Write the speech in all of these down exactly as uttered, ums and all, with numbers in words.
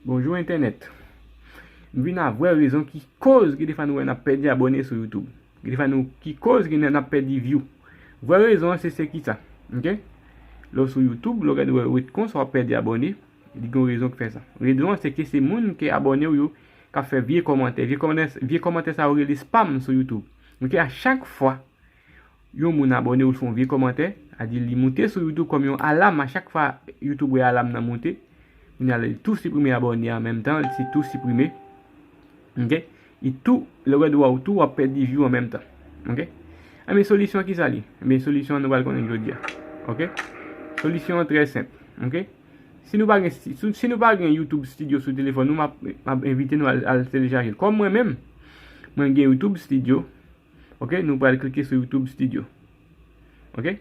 Bonjou entènèt. M vin a vrè rezon ki koz ki te fè nou wè n ap pèdi abòne sou YouTube. Ki te fè nou ki koz ki n ap pèdi view. Vrè rezon an se, se ki sa. Oke? Lè w sou YouTube, lè w gade wè ret konsa w ap pèdi abòne, li gen yon rezon ki fè sa. Rezon an se ke se moun ki abòne w yo k ap fè vye kòmantè. Vye kòmantè, vye kòmantè sa yo rele spam sou YouTube. Oke? A chak fwa yon moun abòne ou l fè yon vye kòmantè, a di li moute sou YouTube kòm yon alam, a chak fwa YouTube wè alam nan moute, kounye a la li tou siprime abòne an menm tan, li tou siprime. Oke? Li tou, lè w gade w tou, w ap pèdi view an menm tan. Oke? Enben solisyon an ki sa li? Enben solisyon an nou pral konnen jodi a. Oke? Solisyon an trè senp. Oke? Si nou pa gen, si, si nou pa gen YouTube Studio sou telefòn nou, m ap, m ap envite nou al, al telechaje l. Kòm mwen menm, mwen gen YouTube Studio, oke, nou pral klike sou YouTube Studio. Oke?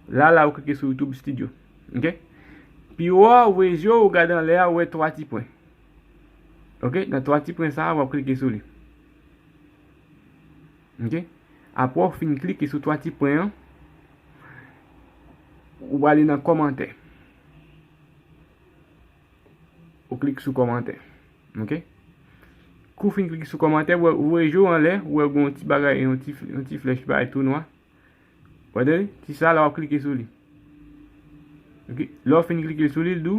La, la, ou klike sou YouTube Studio. Oke? Pi wo a, ou voye je w, ou gade anlè a, ou wè twa ti pwen. Oke? Nan twa ti pwen sa a, w ap klike sou li. Oke? Apre w fin klike sou twa ti pwen an, ou prale nan kòmantè. Ou klik sou kòmantè. Oke? Kou w fin klik sou kòmantè, ou wè, ou voye je w anlè, ou wè gen yon ti bagay, yon ti, yon ti flèch bagay tou nwa. Ou wè, tande? Ti sa la, w ap klike sou li. Oke? Lè w fin klike sou li, l di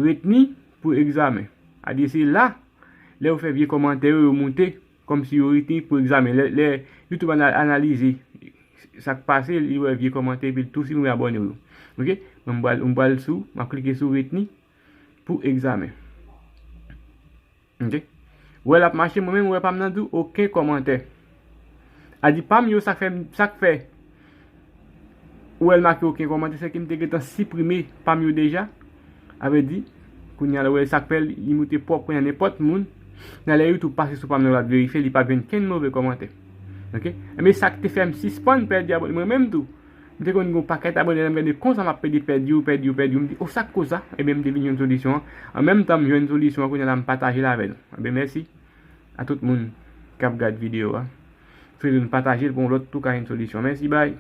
w retni pou egzamen. A di se la, lè yo fè vye kòmantè yo, yo moute, kòmsi yo retni pou egzamen. Lè, lè YouTube ana-, analize sa k pase, li wè vye kòmantè, epi l tou siprime abòne w yo. Oke? Mwen m pral, m pral sou, m ap klike sou retni pou egzamen. Oke? Ou wè l ap mache, mwen menm, ou wè pa m nan di w okenn kòmantè. A di pa m yo, sa k fè, sa k fè ou wè l make okenn kòmantè, se ke m te gentan siprime pa m yo deja. A vle di, kounye a la, ou wè sa k fè li moute pwòp kounye a nenpòt moun. Nan lè YouTube pase sou pa m nan, l ap verifye, li p ap jwenn kenn move kòmantè. Oke? Enben sa k te fè m sispann pèdi abòne, mwen menm tou. M te konn gen yon pakèt abòne, lè m gade konsa m ap pèdi, pèdi yo, pèdi yo, pèdi yo. M di, o, sa k koz sa? Ebyen, m te vin jwenn solisyon an. An menm tan, m jwenn solisyon an, kounye a la, m pataje l avè nou. Ebyen, mèsi a tout moun k ap gad videyo a. Swete nou pataje l pou yon lòt tou ka jwenn solisyon. Mèsi, bay.